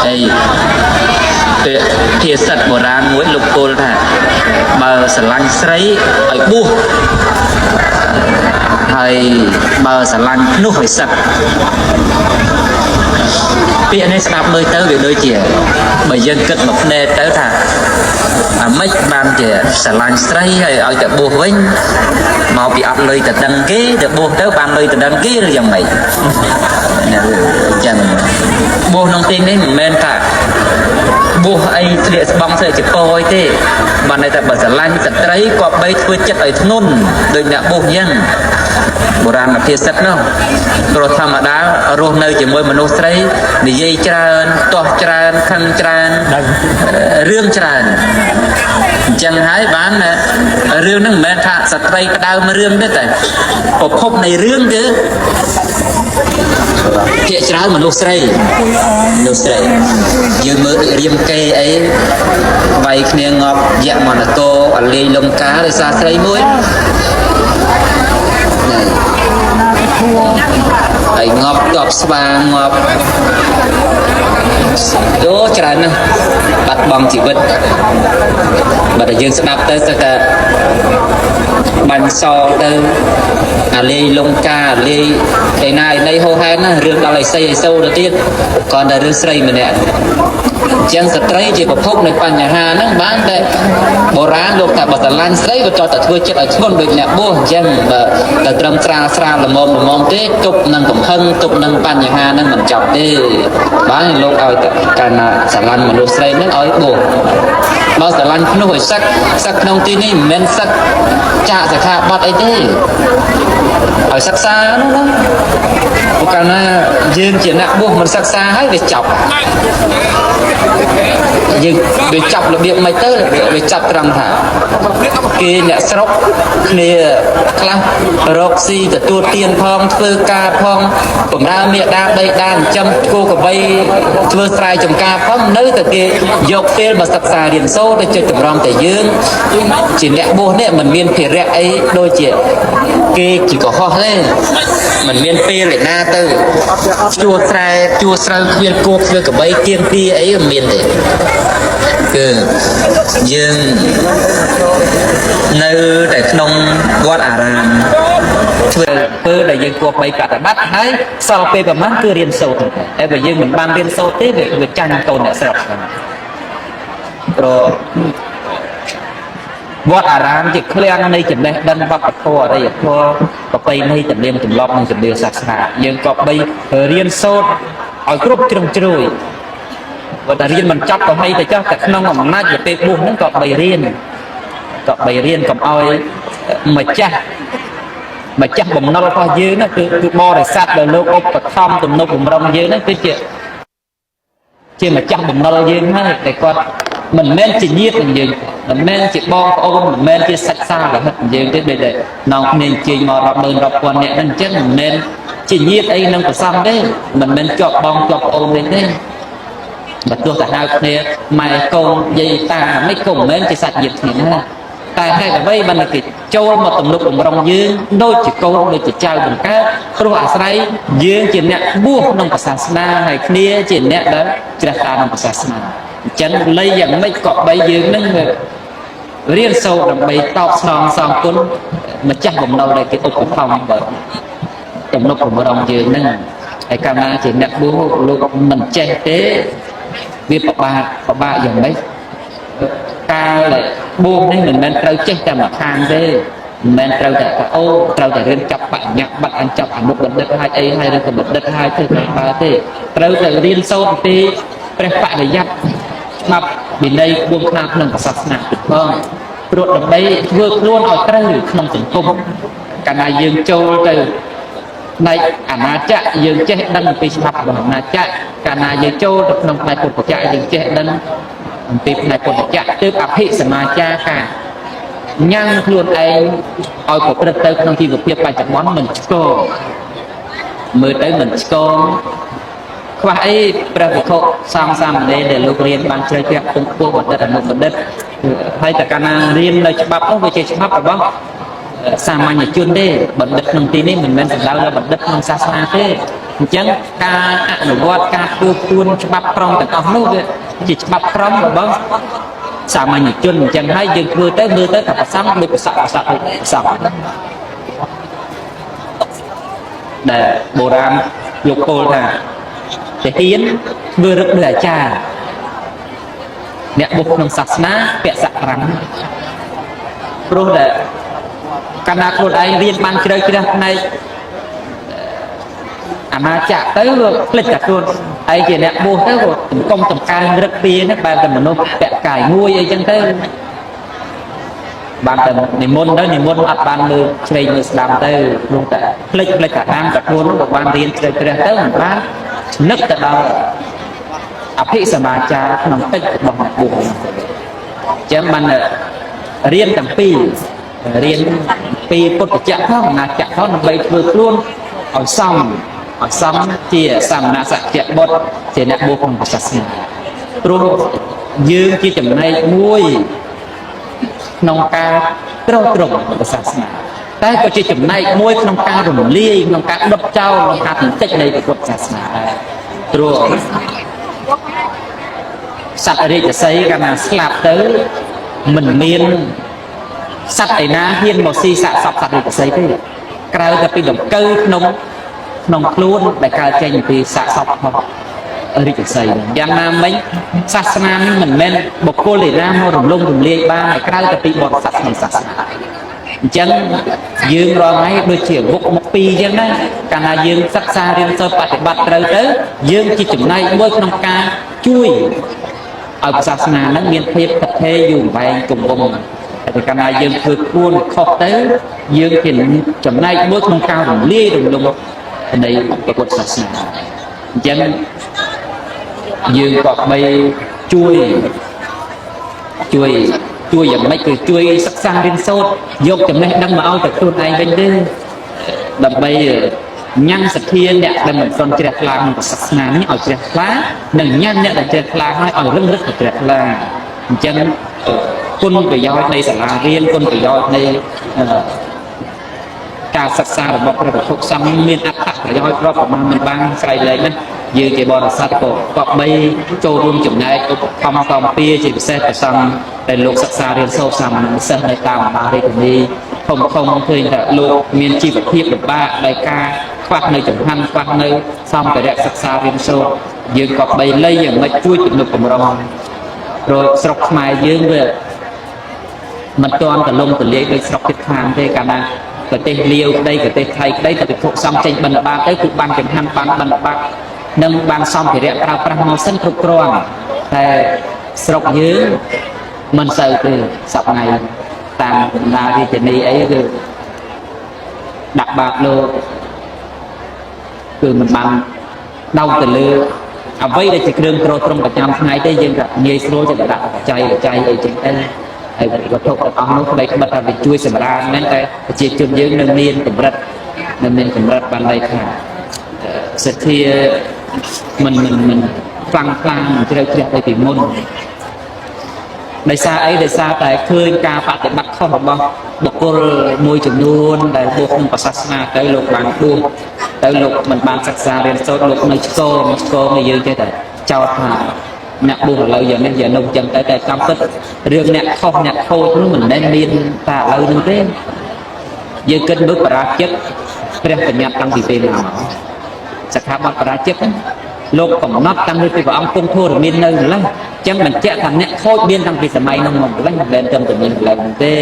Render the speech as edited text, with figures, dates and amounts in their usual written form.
ហើយពាក្យភាសិតបុរាណមួយលោកពោលថាបើស្រឡាញ់ស្រីឲ្យបួសហើយបើស្រឡាញ់ភ្នោះឲ្យសឹកពាក្យនេះស្ដាប់មើលទៅវាដូចជាបើយើងគិតមកភ្នែកទៅថាអាម៉េចបានជាស្រឡាញ់ស្រីហើយឲ្យតែបួសវិញមកពីអត់លុយទៅដឹងគេទៅបួសទៅបានលុយទៅដឹងគេឬយ៉ាងម៉េចណាអញ្ចឹងបួសក្នុងទីនេះមិនមែនថាបួសអីស្លៀកស្បង់ស្លៀកចពោអីទេបានន័យថាបើស្រឡាញ់ស្ត្រីក៏បីធ្វើចិត្តឲ្យធ្ងន់ដូចអ្នកបួសអញ្ចឹងបុរាណភាសិតនោះព្រោះធម្មតារស់នៅជាមួយមនុស្សស្រីនិយាយច្រើនទាស់ច្រើនខឹងច្រើនរឿងច្រើនអញ្ចឹងហើយបានរឿងហ្នឹងមិនមែនថាស្ត្រីផ្ដើមរឿងទេតែប្រភពនៃរឿងគឺភាកច្រើនមនុស្សស្រីមនុស្សស្រីយើងមើលដូចរៀមកេអីវាយគ្នាងាប់យៈមនកោអលាយលង្កាដោយសារស្រីមួយហើយងាប់តបស្វាងាប់យោច្រើនណាស់បាត់បង់ជីវិតបើតែយើងស្ដាប់ទៅស្ទើរតែបាញ់សទៅអាលាយលង្កាអាលាយឯណាឯណីហោហែណារឿងដល់អីសីអីសូទៅទៀតគ្រាន់តែរឿងស្រីម្នាក់អញ្ចឹងស្ត្រីជាប្រភពនៃបញ្ហាហ្នឹងបានតែបុរាណលោកថាបើស្រឡាញ់ស្រីក៏ចោតតែធ្វើចិត្តឲ្យធ្ងន់ដូចអ្នកបួសអញ្ចឹងបើតែត្រឹមស្រាលស្រាលល្មមល្មមទេទប់នឹងកំហឹងទប់នឹងបញ្ហាហ្នឹងមិនចប់ទេបានលោកឲ្យកាលណាស្រឡាញ់មនុស្សស្រីហ្នឹងឲ្យបួសបើស្រឡាញ់ភ្នោះឲ្យសឹកសឹកក្នុងទីនេះមិនមែនសឹកចាកសិក្ខាបទអីទេឲ្យសិក្សានោះណាព្រោះកាលណាយើងជាអ្នកបួសមិនសិក្សាហើយវាចប់យើងវាចាប់របៀបមិនទៅវាចាប់ត្រង់ថាគេអ្នកស្រុកគ្នាខ្លះរកស៊ីទទួលទានផងធ្វើការផងបំរើមេដាបីដាចិញ្ចឹមគោក្របីធ្វើស្រែចម្ការផងនៅតែគេយកពេលមកសិក្សារៀនសូត្រទៅចិត្តតម្រង់តែយើងជាអ្នកបួសនេះមិនមានភារៈអីដូចជាគេជាកុហកទេមិនមានពេលឯណាទៅជួស្រែជួស្រូវគ្មានគោធ្វើក្របីគៀងទាអីមិនមានទេគឺយើងនៅតែក្នុងវត្តអារាមធ្វើធ្វើដែលយើងគួរបីប្រតិបត្តិហើយសល់ពេលប្រហែលគឺរៀនសូត្រតែបើយើងមិនបានរៀនសូត្រទេវាចាញ់កូនអ្នកស្រុកព្រោះវត្តអារាមជាឃ្លាំងនៃចំណេះដឹងវប្បធម៌អរិយធម៌ប្រពៃណីទំនៀមទម្លាប់និងជំនឿសាសនាយើងក៏បីរៀនសូត្រឲ្យគ្រប់ជ្រុងជ្រោយបើតែរៀនមិនចប់ក៏ហីទៅចោះតែក្នុងអំណាចទៅពេលបួសហ្នឹងក៏បីរៀនកុំឲ្យម្ចាស់ម្ចាស់បំណុលរបស់យើងហ្នឹងគឺគឺបរិស័ទដែលលោកឧបត្ថម្ភទំនុកបំរុងយើងហ្នឹងគឺជាជាម្ចាស់បំណុលយើងហើយតែគាត់មិនមែនជាញាតិនឹងយើងមិនមែនជាបងប្អូនមិនមែនជាសាច់សាលោហិតយើងទេដូចតែនងគ្នាអញ្ជើញមករាប់ម៉ឺនរាប់ពាន់នាក់ហ្នឹងអញ្ចឹងមិនមែនជាញាតិអីនឹងប្រសងទេមិនមែនជាប់បងជាប់ប្អូនទេទេបើទោះទៅហៅគ្នាម៉ែកូនយាយតាមិនក៏មិនមែនជាសាច់ញាតិគ្នាណាតែហេតុអ្វីបានគេចូលមកទំនុកបំរុងយើងដូចជាកូនដូចជាចៅបង្កើតព្រោះអាស្រ័យយើងជាអ្នកបួសក្នុងសាសនាហើយគ្នាជាអ្នកដែលជ្រះថ្លាក្នុងសាសនាអញ្ចឹងលៃយ៉ាងម៉េចក៏បីយើងនឹងរៀនសូត្រដើម្បីតបស្នងសងគុណម្ចាស់បំណុលដែលគេឧបត្ថម្ភបើទំនុកបំរុងយើងនឹងហើយកាលណាជាអ្នកបួសលោកមិនចេះទេវាពិបាកពិបាកយ៉ាងម៉េចកាលដែលបួសនេះមិនមែនត្រូវចេះតែមួយខាងទេមិនមែនត្រូវតែអូត្រូវតែរៀនចាប់បញ្ញត្តិបាត់អញចាប់អនុបណ្ឌិតហើយអីហើយឬក៏បណ្ឌិតហើយធ្វើការបើទេត្រូវតែរៀនសូត្រពីព្រះបរិយ័តច្បាប់វិន័យក្បួនខ្នាតក្នុងសាសនាទៀតផងព្រោះដើម្បីធ្វើខ្លួនឲ្យត្រូវក្នុងសង្គមកាលណាយើងចូលទៅផ្នែកអាណាចក្រយើងចេះដឹងអំពីច្បាប់របស់អាណាចក្រកាលណាយើងចូលទៅក្នុងផ្នែកពុទ្ធចក្រយើងចេះដឹងអំពីផ្នែកពុទ្ធចក្រទើបអភិសមាចាការញ៉ាំងខ្លួនឯងឲ្យប្រព្រឹត្តទៅក្នុងជីវភាពបច្ចុប្បន្នមិនឆ្កងមើលទៅមិនឆ្កងខ្វះអីព្រះវិខុសង្ឃសាមណេរដែលលោករៀនបានជ្រៅជ្រះពងពោះបណ្ឌិតអនុបណ្ឌិតហើយតែកាលណារៀននៅច្បាប់នោះវាជាច្បាប់របស់សាមញ្ញជនទេបណ្ឌិតក្នុងទីនេះមិនមែនសំដៅដល់បណ្ឌិតក្នុងសាសនាទេ អញ្ចឹងការអនុវត្តការធ្វើខ្លួនច្បាប់ក្រមទាំងអស់នោះវាជាច្បាប់ក្រមរបស់សាមញ្ញជនអញ្ចឹងហើយយើងធ្វើទៅមើលទៅថាប្រសង់ដូចប្រសក់ប្រសក់ប្រសង់ដែលបុរាណលោកពោលថាទាហានធ្វើរឹកដោយអាចារ្យអ្នកបុកក្នុងសាសនាពាក់សក្រាំព្រោះដែលកាលណាខ្លួនឯងរៀនបានជ្រៅជ្រះផ្នែកអាណាចក្រទៅវាភ្លេចតែខ្លួនឯងជាអ្នកបួសទៅក៏តម្កុំតម្កើងរឹកពីហ្នឹងបែបតែមនុស្សពាក់កាយមួយអីចឹងទៅបានតែនិមន្តទៅនិមន្តអត់បានមើលឆ្វេងមើលស្ដាំទៅព្រោះតែភ្លេចភ្លេចតែអានតែខ្លួនក៏បានរៀនជ្រៅជ្រះទៅមិនបាននឹកទៅដល់អភិសមាចារក្នុងកិច្ចរបស់អ្នកបួសអញ្ចឹងបានរៀនទាំងពីររៀនពីពុទ្ធចក្រផងអាណាចក្រផងដើម្បីធ្វើខ្លួនឲ្យសមឲ្យសមជាសមណសក្យបុត្រជាអ្នកបួសក្នុងសាសនាព្រោះយើងជាចំណែកមួយក្នុងការទ្រទ្រង់សាសនាតែក៏ជាចំណែកមួយក្នុងការរំលាយក្នុងការដុតចោលក្នុងការទិចនៃពុទ្ធសាសនាដែរព្រោះសត្វរាជសីកាលណាស្លាប់ទៅមិនមានសត្វឯណាហ៊ានមកស៊ីសាកសពសត្វរាជសីទេក្រៅតែពីដង្កូវក្នុងក្នុងខ្លួនដែលកើតចេញពីសាកសពរបស់រាជសីយ៉ាងណាមិញសាសនានេះមិនមែនបុគ្គលឯណាមករំលងរំលាយបានក្រៅតែពីបរិស័ទក្នុងសាសនាអញ្ចឹងយើងរាល់ថ្ងៃដូចជាវុកមុខពីរអញ្ចឹងណាកាលណាយើងសិក្សារៀនសូត្របប្រតិបត្តិត្រូវទៅយើងជាចំណែកមួយក្នុងការជួយឲ្យសាសនាហ្នឹងមានភាពថិតថេរយូរអង្វែងគង់វង្សតែកាលណាយើងធ្វើខ្លួនខុសទៅយើងជាចំណែកមួយក្នុងការរំលាយរំលងនៃពុទ្ធសាសនាអញ្ចឹងយើងក៏បីជួយជួយជួយយ៉ាងម៉េចគឺជួយសិក្សារៀនសូត្រយកចំណេះដឹងមកឲ្យតែខ្លួនឯងវិញទេដើម្បីញ៉ាំងសទ្ធាអ្នកដែលមិនទាន់ជ្រះថ្លាក្នុងសាសនានេះឲ្យជ្រះថ្លានិងញ៉ាំអ្នកដែលជ្រះថ្លាហើយឲ្យរឹងរឹកទៅជ្រះថ្លាអញ្ចឹងគុណប្រយោជន៍នៃសាលារៀនគុណប្រយោជន៍នៃការសិក្សារបស់ព្រះពុទ្ធសង្ឃមានអត្ថប្រយោជន៍រាប់ប្រមាណមិនបានស្រ័យលែងណាយើងជាបរិស័ទក៏ក៏បីចូលរួមចំណែកឧបត្ថម្ភកម្ពុជាជាពិសេសប្រសង់ដែលលោកសិក្សារៀនសូត្រសាមញ្ញសិស្សនៅតាមបណ្ដារាជធានីធំធំឃើញថាលោកមានជីវភាពលំបាកដោយការខ្វះនៅចង្ហាន់ខ្វះនៅសម្ភារៈសិក្សារៀនសូត្រយើងក៏បីលៃយ៉ាងម៉េចជួយទំនុកបំរុងព្រោះស្រុកខ្មែរយើងវាមិនទាន់ទលំទលាយដូចស្រុកជិតខាងទេកាលណាប្រទេសលាវក្តីប្រទេសថៃក្តីតែពិភពសំចេញបិណ្ឌបាតទៅគឺបានចង្ហាន់បានបិណ្ឌបាតនិងបានសម្ភារៈប្រើប្រាស់មកសិនគ្រប់គ្រាន់តែស្រុកយើងមិនសូវទេសប្តាហ៍តាមបណ្ដារាជធានីអីគឺដាក់បាតលោកគឺមិនបានដោតទៅលើអ្វីដែលជាគ្រឿងទ្រទ្រង់ប្រចាំថ្ងៃទេយើងក៏ងាយស្រួលจะដាក់បច្ច័យបច្ច័យអីចឹងទៅហើយវត្ថុទាំងអស់នោះក្តីក្បិតថាវាជួយសម្រាលមែនតែប្រជាជនយើងនៅមានកម្រិតនៅមានកម្រិតបានន័យថាសទ្ធាមិនមិនមិនខ្លាំងខ្លាំងមិនជ្រៅជ្រះទៅពីមុនដោយសារអីដោយសារតែឃើញការបប្រតិបត្តិខុសរបស់បុគ្គលមួយចំនួនដែលបួសក្នុងសាសនាទៅលោកបានបួសទៅលោកមិនបានសិក្សារៀនសូត្រលោកនៅឆ្កងឆ្កងឲ្យយើងចេះតែចោទថាអ្នកបួសឥឡូវយ៉ាងនេះយ៉ាងនោះចឹងទៅតែតាមពិតរឿងអ្នកខុសអ្នកខូចនោះមិនមែនមានតែឥឡូវនោះទេយើងគិតមើលបរាជិកព្រះបញ្ញត្តិតាំងពីពេលណាមកសិក្ខាបទបរាជិកលោកកំណត់តាំងពីព្រះអង្គគង់ធរមាននៅម្ល៉េះចឹងបញ្ជាក់ថាអ្នកខូចមានតាំងពីសម័យនោះមកម្ល៉េះមិនមែនត្រឹមតែមានឥឡូវនោះទេ